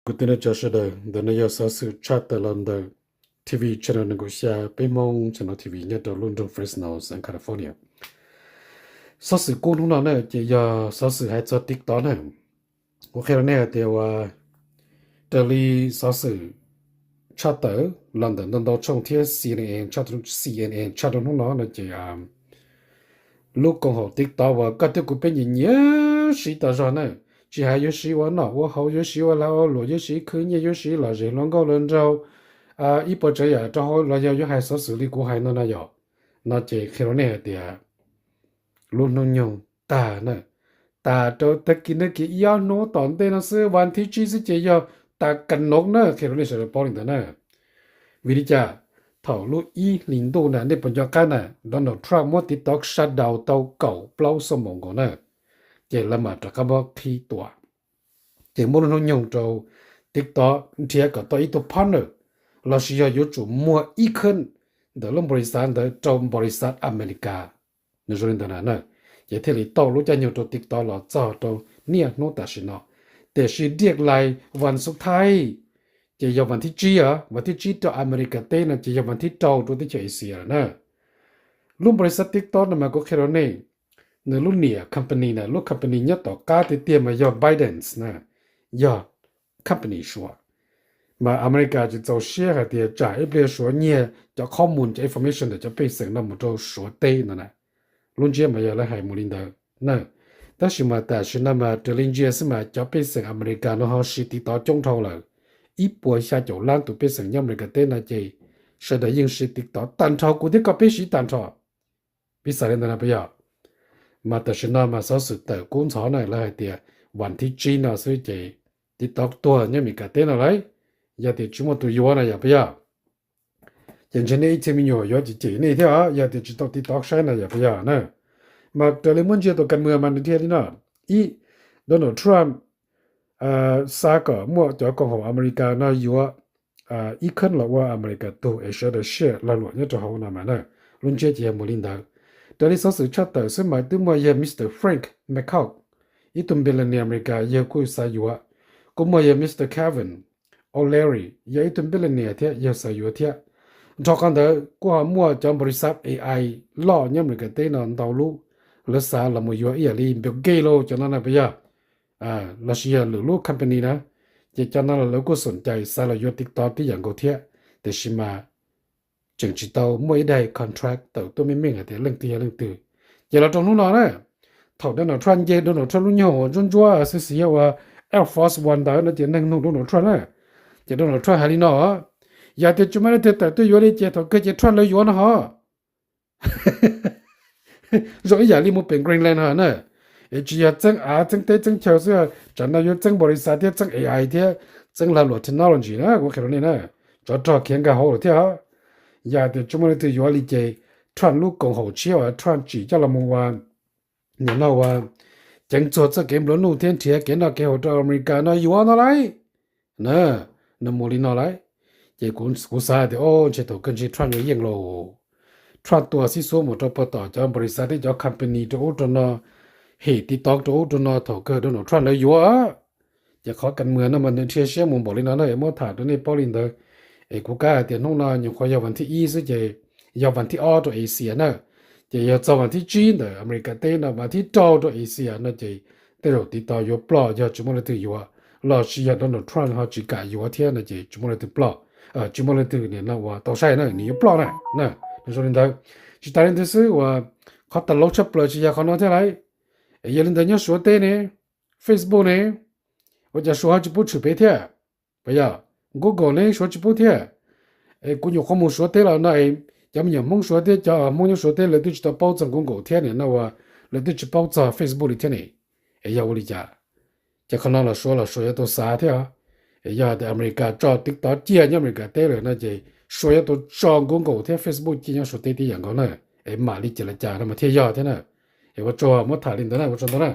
Kuv tij neej tsa sawv daws, ntawm no yog xov xwm tshaj tawm los ntawm T V channel nees nkaum xya peb Hmoob channel T V nyob rau lub nroog Fresno, xeev California. Xov xwm kub hnub no na ces yog xov xwm hais txog TikTok na. Kuv qhia rau nej hais tias uas raws li xov xwm tshaj tawm los ntawm ntau ntau tshooj thiab C N N, C N N tshaj rau hnub no no ces lub koom haum TikTok uas koj thiab kuv peb nyiam nyiam siv tas zog na, tsis hais yuav siv ua noj ua haus, yuav siv ua lag ua luam, yuav siv khwv nyiaj, yuav siv lom zem hluas nkauj hluas nraug, ib puas tsav yam rau hauv los yog yuav hais xov xwm li kuv hais no na yom, no ces qhia rau nej hais tias lub hnub nyoog tag na, tas rau tag kis neej kiv ib ob hnub tom ntej no xwb, vas thib tsib xwb ces yog tas ka nob na, qhia rau nej sawv daws paub li ntawd na. Vim li cas? Thaum lub ib hlis ntuj na nej puas nco qab na, Donald Trump muab TikTok shutdown tau kaum plaub xuab moos nkaus na, ces lawv mam rov qab muab qhib tua. Ces muaj lub hnub nyoog rau TikTok nrhiav kom tau ib tug partner lossis yog yuav tsum muag ib khab ntawm lub npaus lis xav ntawd rau npaus lis xav Amelikas, nws zoo li ntawd na, ces thiaj li tau lub caij nyoog rau TikTok los txog rau niaj hnub tam sim no. Tiam sis diaj lais vas xub thaib ces yog vas thib tsib, vas thib tsib rau Amelikas teb no ces yog vas thib rau rau teb chaws Asia lawm na. Lub npaus lis xav TikTok no mas kuv qhia rau nej, nws lub niam company na, lub company nyob tom qab tiag tiag mas yog ByteDance na, yog company Suav. Mas Amelikas tsis txaus siab hais tias tsam ib pliag Suav nyiag cov qhob mus cov information ntawm cov pej xeem no mus rau Suav teb no na. Lub ntsiab mas yog lawv hais mus li ntawd na. Tab sis mas tam sim no mas raws li ntsia xwb mas cov pej xeem Amelikas no ho siv TikTok coob dhau lawm. Ib puas xya caum lab tus pej xeem nyob Amelikas teb no ces sawv daws yeej siv TikTok tag nrho, kuv thiab koj peb siv tag nrho. Piv xam li ntawd no puas yog? Mas tam sim no mas xov xwm tawm kub ntxhov na, lawv hais tias vas thib tsib no xwb ces TikTok tuag nyob Amelikas teb no lauj. Yog tias tsis muaj tus yuav no yog puas yog? Ces ntshe nej ib txhia me nyuam yuav cem cem nej thiab os, yog tias tsis tau TikTok saib no yog puas yog na? Mas raws li muab ntsia tus kas mws mas nws dhia li no. Ib, Donald Trump xav kom muaj cov koom haum Amelikas no yuav ib khab los ua Amelikas tug es sawv daws siab lag luam nyob rau hauv no mas na. Lub ntsiab ces yog mus li ntawd. Raws li xov xwm tshaj tawm xwb mas twb muaj yawg Mr Frank McCox, ib tug billionaire Amelikas yawg kuj xav yuav. Kuj muaj yawg Mr Kevin O'Leary yog ib tug billionaire thiab yawg xav yuav thiab. Nrog qhov ntawd kuj ho muaj cov npaus lis xav A I loj nyob Amelikas teb no ntau lub, lawv xav los mus yuav ib yam li Bill Gates lauj cov no na puas yog? Lossis yog lwm lub company na, ces cov no los lawv kuj xoom cai xav los yuav TikTok tib yam nkaus thiab, tiam sis mas tseem tsis tau muaj ib daim contract tawm tuaj meej meej hais tias leej twg yog leej twg. Ces los rau hnub no na, thaum Donald Trump nce Donald Trump lub nyuag uas ntsuab ntsuab xwb xwb ua Air Force One ntawd no ces neeg nug Donald Trump na, ces Donald Trump hais li no, yog tias tsis muaj leej twg tawm tuaj yuav li ces thaum kawg ces Trump lawv yuav no ho. Zoo ib yam li mus pem Greenland ho na, es tsis yog txeeb av txeeb teb txeeb chaw xwb, tsam no yuav txeeb npaus lis xav thiab txeeb A I thiab txeeb lag luam technology na, kuv qhia rau nej na, tsov rog khiav nkag hauv lawm thiab. Yog tias tsis muaj leej twg yuav li ces Trump lub koom haum tshiab uas Trump tsim coj los mus ua, nim no ua ceev txuag txoj kev nplua nuj thiab nrhiav kev noj kev haus rau Amelikas no yuav no lauj. Na, nws mus li no lauj. Ces kuv xav tias o ntshe thaum kawg ntshe Trump yuav yeej lauj. Trump tua xib xuab mus rau puag tom cov npaus lis xav thiab cov company rau ub rau no, hem TikTok rau ub rau no, thaum kawg Donald Trump lawv yuav. Ces qhov kas mws no mas nws dhia siab mus npaum li no na, es muab tham rau nej paub li ntawd. Es kuv kav hais tias hnub no nyuam qhuav yog vas thib ib xwb ces yog vas thib ob rau Asia na. Ces yog txog vas thib tsib ntawm Amelikas teb no, vas thib rau rau Asia no ces tej zaum TikTok yuav ploj yog tsis muaj leej twg yuav, lossis yog Donald Trump ho tsis kam yuav thiab no ces tsis muaj leej twg ploj, tsis muaj leej twg nim no uas tau saib na, nws yuav ploj na. Nws zoo li ntawd. Tsis tas li ntawd xwb uas qhov tas laub tshaj plaws tsis yog qhov no thiab lauj. Es yog li ntawd nyob Suav teb ne, Facebook ne, ua cas Suav ho tsis pub tshwm peb thiab? Puas yog? Google ne Suav tsis pub thiab. Es kuv nyuam qhuav mus Suav teb los no es cov me nyuam Hmoob Suav thiab cov Hmoob nyob Suav teb lawv twb tsis tau paub txog Google thiab ne no uas lawv twb tsis paub txog Facebook li thiab ne. Es yog ua li cas? Ces qhov no los Suav los Suav yuav tau xav thiab. Es yog tias Amelikas tso TikTok ciaj nyob Amelikas teb lawm no ces Suav yuav tau tso Google thiab Facebook ciaj nyob Suav teb tib yam nkaus na. Es mam li ces li cas no mas thiaj yog thiab na. Es ua tsaug muab tham li ntawd na, ua tsaug ntau na.